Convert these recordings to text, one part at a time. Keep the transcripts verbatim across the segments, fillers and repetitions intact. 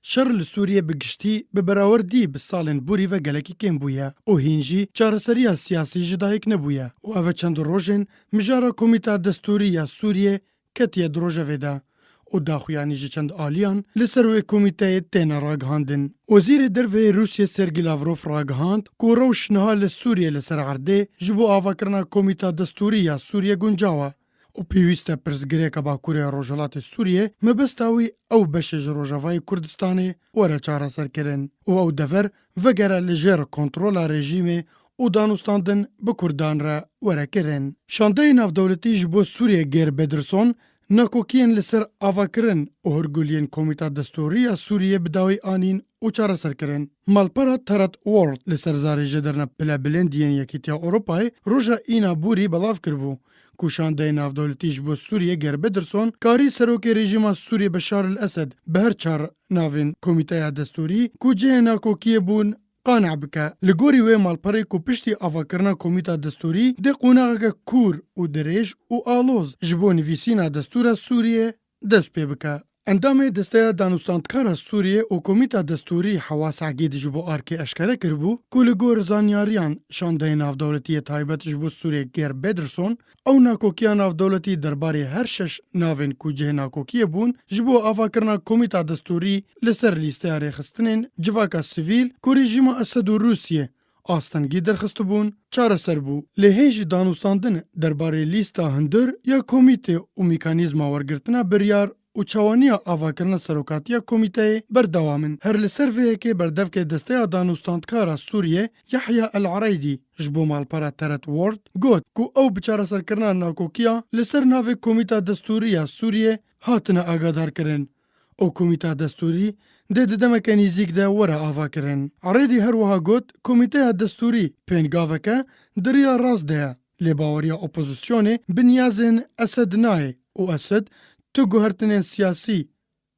Şer li Sûriyê bi giştî bi berawerdî bi salên borî ve gelekî kêm bûye û hîn jî çareseriya siyasî ji dayik nebûye û ev çend rojên mijara Komîta Destûrî ya Sûriyê ketiye di rojevê de û daxuyanî ji çend aliyan li ser wê komîteyê têne ragihandin. Wezîrê Derve yê Rûsiyê Sergî Lavrov ragihand ku rewş niha li Sûriyê li ser erdê ji bo avakirina Komîta Destûrî ya Sûriyê guncaw e û pêwîst e pirsgirêka Bakurê ya Rojhilatê Sûriyê mebesta wî ew beşê ji Rojavayê Kurdistanê were çareserkirin û ew dever vegere li jêr kontrola rejîmê û danûstandin bi Kurdan re were kirin. Şandeyê navdewletî ji bo Sûriyê Geir Pedersen nakokiyên li ser avakirin û hûrguliyên Komîta Destûrî ya Sûriyê bi dawî anîn û çareser kirin. Malpera Third World li ser zarê jêderina pilebilind yên Yekîtiya Ewropayê roja Îna Borî belav kiribû ku şandeyê navdewletî ji bo Sûriyê Geir Pedersen karî serokê rejîma Sûriyê Beşar el Esed bi her çar navên Komîteya Destûrî ku cihê nakokiyê bûn qane bike. Li gorî wê malperê ku piştî avakirina Komîta Destûrî dê qonaxeke kûr û dirêj û aloz ji bo nivîsîna destûra Sûriyê dest pê bike. Endamê Desteya Danûstandkara Sûriyê û Komîta Destûrî Hewa Segîd ji bo Arkê eşkere kiribû ku li gor zanyariyan şandeyê navdewletî yê taybet ji bo Sûriyê Geir Pedersen, ew nakokiya navdewletî derbarê her şeş navên ku cihê nakokiyê bûn ji bo avakirina Komîta Destûrî li ser lîsteya rêxistinên civaka sivîl ku rejîma Esed û Rûsiyê astengî derxistibûn, çareser bû. Lê hê jî danûstandin derbarê lîsta hundir ya komîtê û mekanîzma wergirtina biryar û çawaniya avakirina serokatiya komîteyê berdewam in. Her li ser vê yekê berdevkê Desteya Danûstandkara Sûriyê Yahya El Ereydî ji bo malpera Third World got ku ew bi çareserkirina nakokiya li ser navê Komîta Destûrî ya Sûriyê hatine agadarkirin û Komîta Destûrî dê di demeke nêzîk de were avakirin. Ereydî her wiha got, Komîteya Destûrî pêngaveke di riya rast de ye. Lê baweriya opozisyonê bi niyazên Esed nayê û Esed tu guhertinên siyasî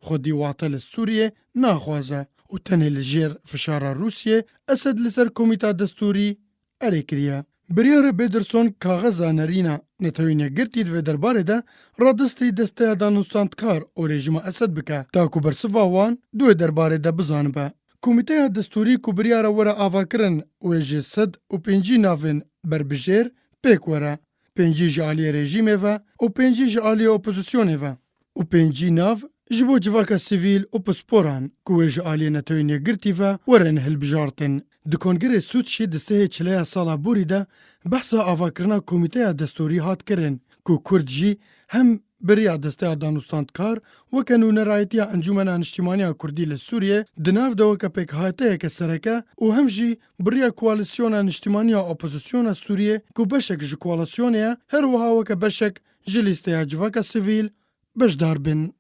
xwedî wate li Sûriyê naxwaze û tenê li jêr fişara Rûsiyê Esed li ser Komîta Destûrî erê kiriye. Biryara Pedersen kaxeza nerîna Netewên Yekgirtî di vê derbarê de radestî Desteya Danûstandkar û rejîma Esed bike, ta ku bersiva wan di wê derbarê de bizanibe. Komîteya Destûrî ku biryara were avakirin wê ji sed û pêncî navên berbijêr pêk were, pêncî ji aliyê rejîmê ve û pêncî ji aliyê opozisyonê ve û pêncî nav ji bo civaka sivîl û pisporan ku wê ji aliyê Netewên Yekgirtî ve werin hilbijartin. Di Kongerê Sûtşî di sêhê çileya sala borî de behsa avakirina Komîteya Destûrî hat kirin ku Kurd jî hem bi riya Desteya Danûstandkar weke nûnerayetiya Encûmena Niştîmaniya Kurdî li Sûriyê di nav de weke pêkhateyeke sereke û hem jî bi riya Koalîsyona Niştîmaniya Opozisyona Sûriyê ku beşek ji koalîsyonê ye, her wiha weke beşek ji lîsteya civaka sivîl beşdar bin.